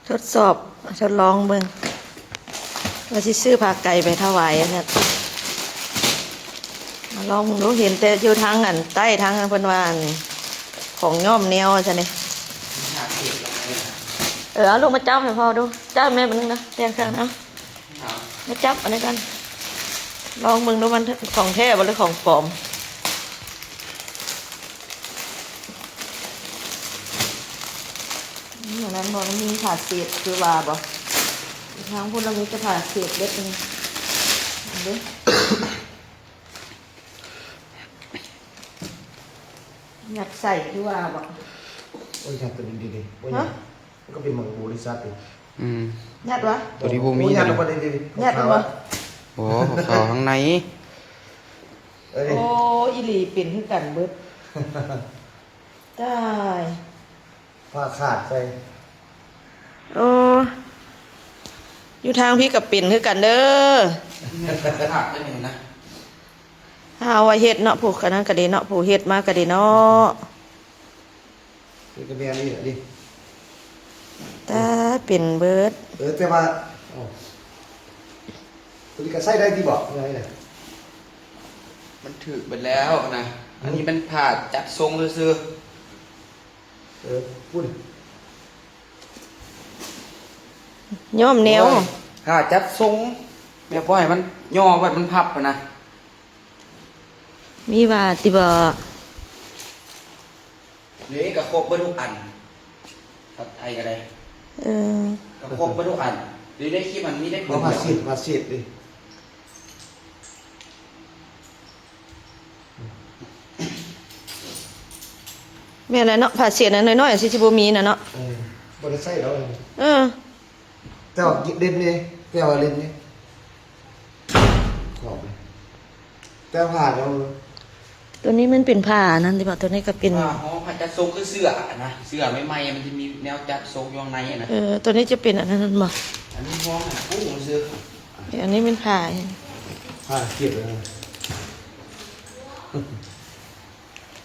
ທົດສອບ ທົດລອງເບິ່ງ ວ່າຊິຊື້ຜ້າໄກໄປຖວາຍ ວ່າຊັ້ນ. ມາລອງເບິ່ງດູ ເຫັນແຕ່ຢູ່ທາງອັນໃຕ້ ທາງເພິ່ນວ່າ ອັນ ຂອງຍ້ອມແນວ ວ່າຊັ້ນເດ. ເອີ ເອົາລູກມາຈັບໃຫ້ພໍ່ດູ ຈັບແມ່ບາດໜຶ່ງນະ ແຕ່ງເຄື່ອງນະ. ມາຈັບອັນນີ້ກ່ອນ ລອງເບິ່ງດູ ມັນຂອງແທ້ບໍ່ ຫຼືຂອງປອມ. ອືມ ອັນນັ້ນບໍ່ ມັນມີຜ້າເສດຄືວ່າບໍ່? ທາງພຸ້ນລະມີແຕ່ຜ້າເສດເບິດນີ້ ເບິ່ງເດ້. ຍັດໃສ່ຄືວ່າບໍ່? ໂອ້ຍ ຍັດໂຕນີ້ດີໆ ໂອ້ຍ ຮະ? ມັນກໍເປັນໝາກບູລິສັດນີ້. ອືມ ຍັດວະ? ໂຕນີ້ບໍ່ມີ ໂອ້ຍ ຍັດລົງໄປດີໆ ຍັດວະ? ໂອ້ ຂາວທາງໃນ. ເອີຍ ໂອ້ ອີ່ຫຼີ ເປັນຄືກັນເບິດ. ຕາຍ ຜ້າຂາດໃສ່. ໂອ້ ຢູ່ທາງພີ້ກໍເປັນຄືກັນເດີ. ຂາດໄດ້ນີ້ນະ. ຫາວ່າເຮັດເນາະ ຜູ້ອັນນັ້ນກໍດີເນາະ ຜູ້ເຮັດມາກໍດີເນາະ. ນີ້ກໍແມ່ນນີ້ແຫຼະນີ້ ຕາຍ ເປັນເບິດ. ເອີ ແຕ່ວ່າ ເອົ້າ ຕົວນີ້ກໍໃຊ້ໄດ້ຕິບໍ? ຍັງໄງນະ? ມັນຖືກເບິດແລ້ວນະ. ອືມ ອັນນີ້ມັນຜ້າຈັດຊົງຊື່ໆ. ເອີ ພຸ້ນ ຍ້ອມແນວ. ໂອ້ຍ ຜ້າຈັດຊົງ ແມ່ບໍ່ໃຫ້ມັນຍໍໄວ້ ມັນພັບຫັ້ນນະ. ມີວ່າຕິບໍ? ເດ້ ກໍຄົບເບິດທຸກອັນ ພັບໄທກໍໄດ້. ເອີ ກໍຄົບເບິດທຸກອັນ. ຢູ່ໃນຄລິບມັນມີໄດ້ ບໍ່ ຜ້າເສດ ຜ້າເສດເດ້. ແມ່ນແຫຼະເນາະ ຜ້າເສດອັນນ້ອຍໆ ຊິ ຊິບໍ່ມີນະເນາະ. ເອີ ບໍ່ໄດ້ໃຊ້ດອກ. ເອີ ແຕ່ວ່າເດັ່ນເດ້ ແຕ່ວ່າເດັ່ນເດ້ ຂອບເດ້ ແຕ່ຜ້າເຮົາ. ຕົວນີ້ມັນເປັນຜ້າອັນນັ້ນຕິບໍ? ຕົວນີ້ກໍເປັນຜ້າຫ້ອງ ຜ້າຈັດຊົງຄືເສື້ອນະ ເສື້ອໃໝ່ໆ ມັນຈະມີແນວຈັດຊົງຢູ່ຂ້າງໃນນະ. ເອີ ຕົວນີ້ຈະເປັນອັນນັ້ນແມ່ນບໍ່? ອັນນີ້ຫ້ອງຫັ້ນ ໂອ້ ຊື່ ອັນນີ້ແມ່ນຜ້າຫຍັງ? ຜ້າເກັບເລີຍ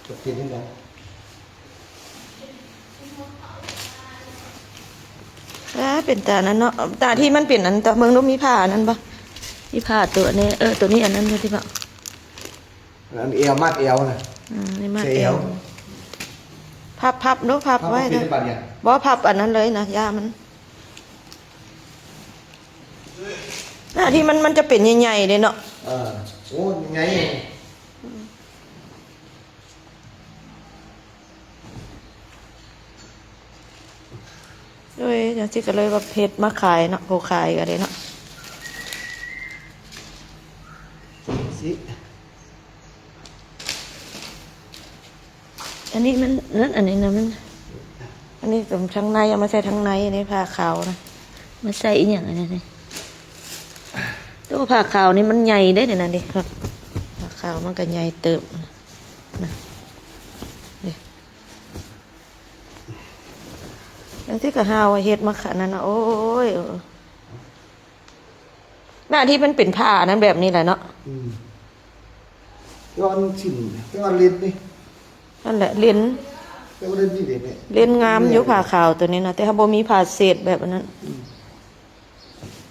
ຈະເປັນຈັ່ງໃດ? ອ່າ ເປັນຕານັ້ນເນາະ ຕາທີ່ມັນເປັນອັນ ຕາເບິ່ງດູ ມີຜ້າອັນນັ້ນບໍ່? ມີຜ້າຕົວນີ້ ເອີ ຕົວນີ້ອັນນັ້ນຢູ່ຕິບໍ? ອັນແອວ ມັດແອວນະ. ອືມ ນີ້ມັດແອວ. ພັບ ພັບດູ ພັບໄວ້ເດີ. ບໍ່ ພັບອັນນັ້ນເລີຍນະ ຢ່າມັນ. ໜ້າທີ່ມັນ ມັນຈະເປັນໃຫຍ່ໆເດ້ເນາະ. ເອີ ໂອ້ ໃຫຍ່. ໂດຍ ຈັ່ງຊີ້ກໍເລີຍວ່າເຮັດມາຂາຍເນາະ ຜູ້ຂາຍກໍໄດ້ເນາະ. ອັນນີ້ມັນ ນັ້ນ ອັນນີ້ນະ ມັນ ອັນນີ້ທາງໃນ ເອົາມາໃສ່ທາງໃນ ໃນຜ້າຂາວນະ. ມາໃສ່ອີ່ຫຍັງອັນນີ້? ໂຕຜ້າຂາວນີ້ມັນໃຫຍ່ເດ້ ນີ້ນະ ນີ້ ຜ້າຂາວມັນກໍໃຫຍ່ເຕີບນະ. ຈັ່ງຊີ້ກໍຫາວ່າເຮັດມາຂະນັ້ນນະ ໂອ້ຍ. ໜ້າທີ່ມັນເປັນຜ້າອັນນັ້ນແບບນີ້ແຫຼະເນາະ. ອືມ ແຕ່ວ່າມັນສິ້ນ ແຕ່ວ່າເລັດນີ້ ນັ້ນແຫຼະ ເລັນ ແຕ່ວ່າເລັດນີ້ເດ້ແມ່ ເລັນງາມຢູ່ຜ້າຂາວຕົວນີ້ນະ ແຕ່ເຮົາບໍ່ມີຜ້າເສດແບບອັນນັ້ນ. ອືມ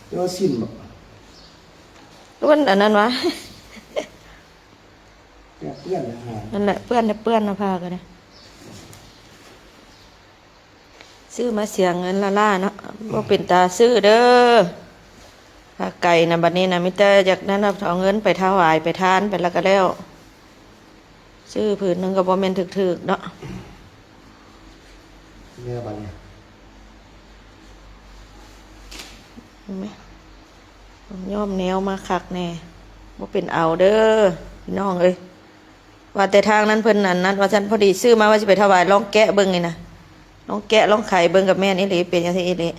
ແຕ່ວ່າສິ້ນບໍ່ ມັນອັນນັ້ນຫວາ? ເປື້ອນນະ ນັ້ນແຫຼະ ເປື້ອນນະ ເປື້ອນນະ ຜ້າກໍໄດ້. ຊື້ມາເສຍເງິນລ້າໆເນາະ ບໍ່ເປັນຕາຊື້ເດີ. ຜ້າໄກນະ ບັດນີ້ນະ ມີແຕ່ຢາກນັ້ນນະ ເອົາເງິນໄປຖວາຍໄປທານໄປແລ້ວກໍແລ້ວ. ຊື້ຜືນໜຶ່ງກໍບໍ່ແມ່ນຖືກໆເນາະ. ແນວບັດນີ້ ເຫັນໄໝ? ຍ້ອມແນວມາຄັກແນ່ ບໍ່ເປັນເອົາເດີ ພີ່ນ້ອງເອີຍ. ວ່າແຕ່ທາງນັ້ນເພິ່ນອັນນັ້ນວ່າຊັ້ນ ພໍດີຊື້ມາວ່າຊິໄປຖວາຍ ລອງແກະເບິ່ງນີ້ນະ ລອງແກະລອງໄຂເບິ່ງ ກໍແມ່ນອີ່ຫຼີ ເປັນຈັ່ງຊີ້ອີ່ຫຼີ.